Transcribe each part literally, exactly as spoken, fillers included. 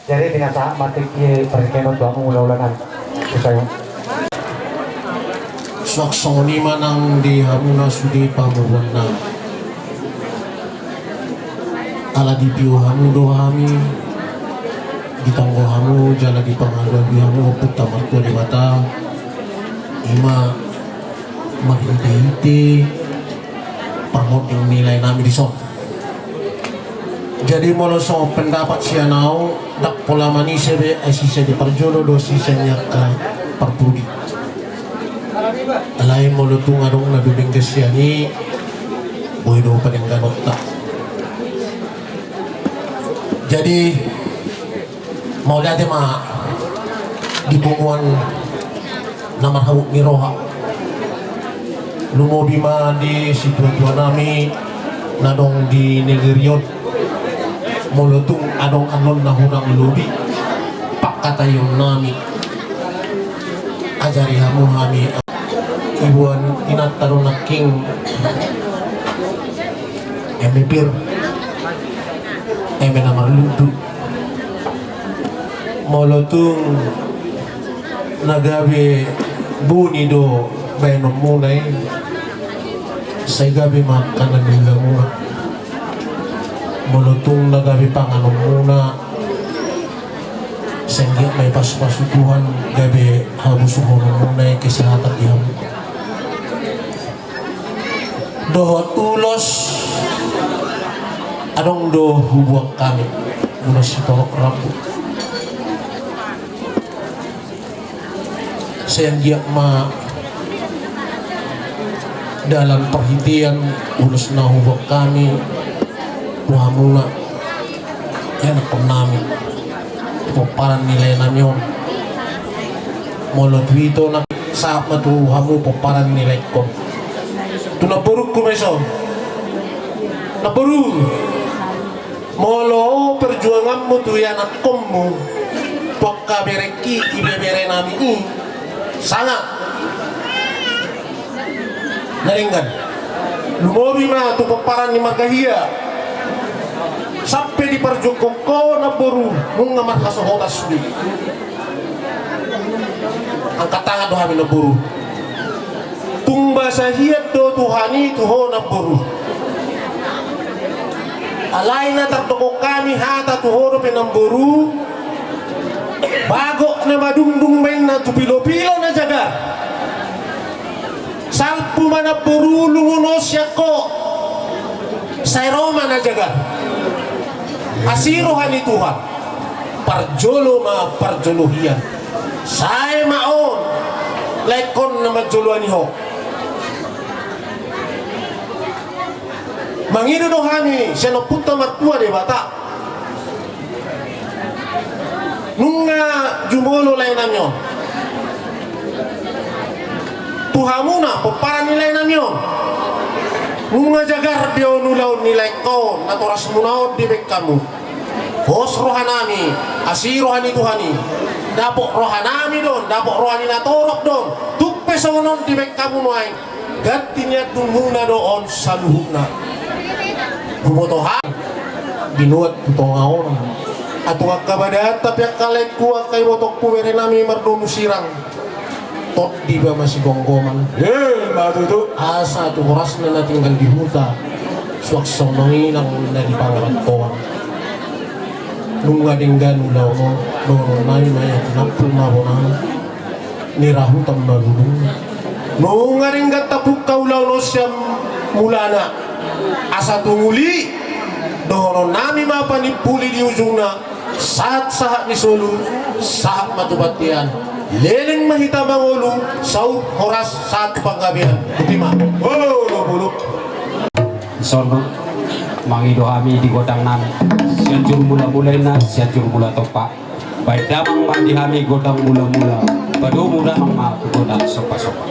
Jadi, pinasahat ma tingki parhitean on tu hamu ulaon an. Suang songon i ma nang di hamu na sude pamoruon nami. Ala dipio hamu do hami, ditonggo hamu jala dipangalualuhi hamu Ompunta Martua Debata. I ma marhitehite parmonding ni lae nami dison. Jadi molo songon pendapat sian au, ndang pola manise be, ai sise di parjolo do sise ni angka parpudi. Alai molo tung adong na dumenggan sian i, boi do padengganonta. Jadi mauliate ma di punguan na marhabot ni roha. Lumobi ma di situatua nami na adong di negeri on. Molo tung adong annon na hurang lobi pangkataion nami, ajari hamu hami. Iboan inanta do nangkin eme pir, eme na marlundu. Molo tung na gabe buni do baenonmuna i, sai gabe ma angka na niulamuna. Molo tung na gabe panganonmuna, sai anggiat ma ipasupasu Tuhan gabe habosuhononmuna i kesehatan di hamu. Dohot ulos adong do huboan hami, ulos sitorop rambu. Sai anggiat ma dalan parhitean ulos na huboan hami tu hamuna, ianakkon nami, pomparan ni lae nami on. Molo tu ito na sahat ma tu hamu pomparan ni laengkon. Tu namborungku ma ison. Namboru, molo perjuanganmu tu ianakkonmu, tu angka berengki, ibebere nami i, sanga na denggan. Lumobi ma tu pomparan ni marga Hia. Sampe diparjuangkon ho namboru, nunga marhasohotan sude. Angkat tangan do hami namboru. Tung basa hian do Tuhan i tu ho namboru. Alai na tardokon hami hata tu ho dope namboru. Bagot na madungdung ma inna tu pilopilo na jagar. Salpu ma namboru, lungun on sian ho. Sai ro ma na jagar. Asi roha ni Tuhan. Parjolo ma parjolo hian. Sae ma on laengkon na manjoloani ho. Mangido do hami sian Ompunta Martua Debata. Nunga jumolo lae nami on tu hamuna, pomparan ni lae nami on. Nunga jagar be on ulaon ni laengkon natorasmuna on dibaen hamu. Pos roha nami, asi roha ni Tuhan i. Dapot roha nami do on, dapot roha ni natorop do on. Tung pe songon on dibaen hamu nuaeng. Ganti ni andungmuna do on saluhutna. Huboto hami. Binuat tu tonga on. Antong angka badanta pe, angka laengku, angka ibotongku, berenami mardomu sirang, tondi ma sigomgoman. Ima tutu. Asa tu horasna na tinggal di huta, suang songon i nang na di pangarantoan. Nunga denggan ulaon on, dohononnami ma ia, tinampul ma bonang, nirahutan ma bulung. Nunga denggan tapungka ulaon on sian mulana. Asa tung uli, dohononnami ma panimpuli di ujungna, sahat-sahat ni solu, sahat ma tu bontean. Leleng ma hita mangolu, saur horas sahat tu panggabean. Botima. Olo, bolok. Songon mangido hami di gondang nami, Sianjur Mula-mula inna, Sianjur Mula Tompa. Baen damang ma di hami gondang mula-mula, padomu damang ma tu gondang somba-somba.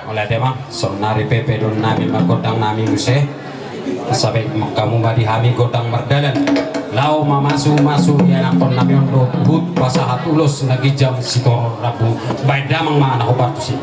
Mauliate ma, saonari pe paidonnami ma gondang nami muse. Asa baen hamu ma di hami gondang mardalan, laho mamasu-masu ianakhon nami on dohot huhut pasahat ulos na ginjang sitorop rambu. Baen damang ma na hombar tusi.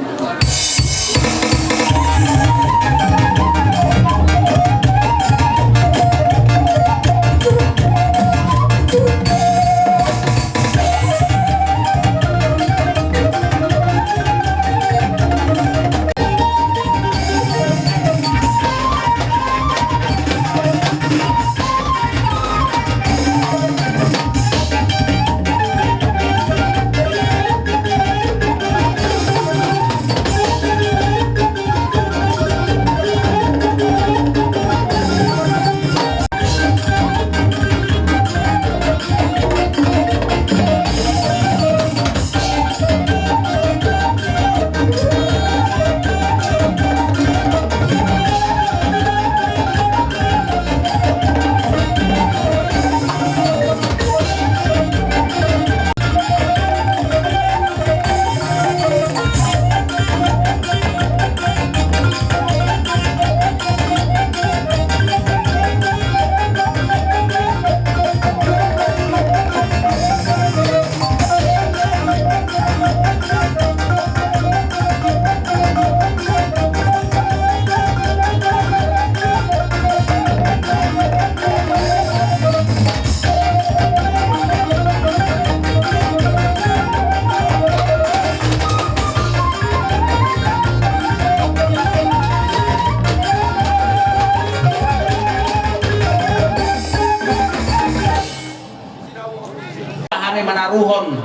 Hami manaruhon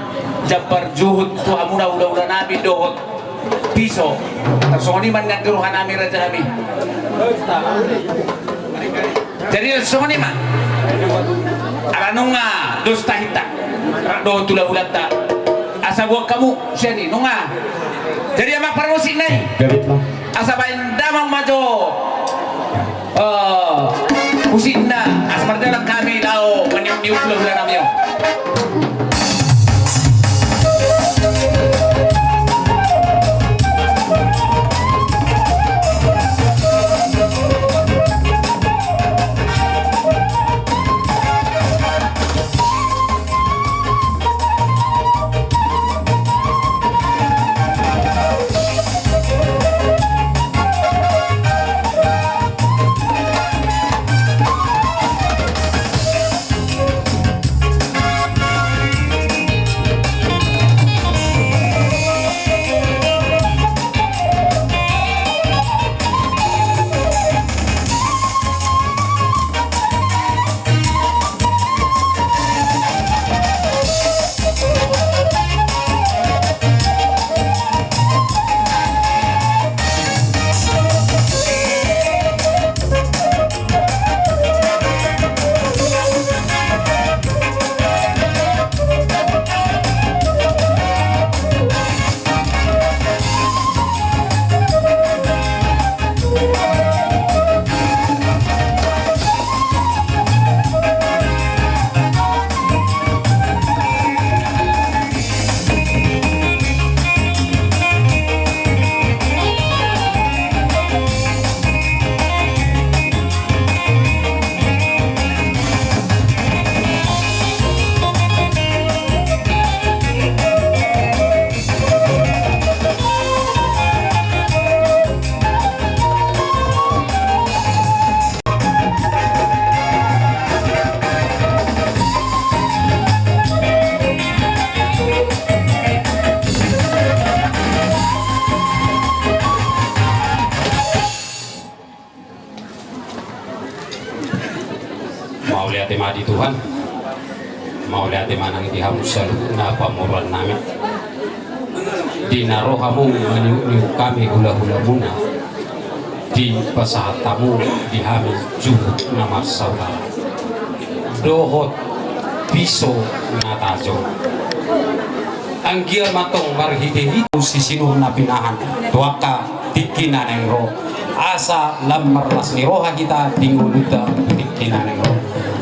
jambar juhut tu hamuna hula-hula nami dohot piso. Tarsongon i ma nian di roha nami raja hami. Jadi songon i ma. Ala nunga dos ta hita dohot hula-hulanta. Asa buat hamu sian i nunga. Jadi amang parmusik nai. Asa baen damang ma jo. Eh, musikna, asa mardalan hami laho maniup-niup hula-hula nami on. Mauliate ma di Tuhan. Mauliate ma nang di hamu saluhutna pamoruon nami. Di na ro hamu maniuk-niuk hami hula-hulamuna, dipasahat hamu di hami juhut na marsaudara dohot piso na tajom. Anggiat ma tong marhite-hite sisinur na pinahan tu angka tingki na naeng ro, asa lam marlas ni roha hita di ngolunta tingki na naeng ro.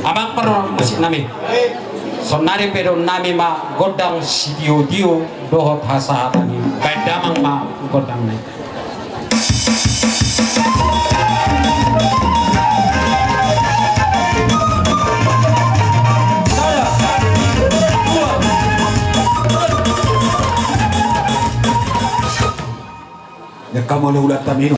Amang parmusik nami, sonari pe dohonon nami ma gondang sitio-tio dohot hasahatan i. Baen damang ma gondang nai. Ia kamu oleh ulat taminum.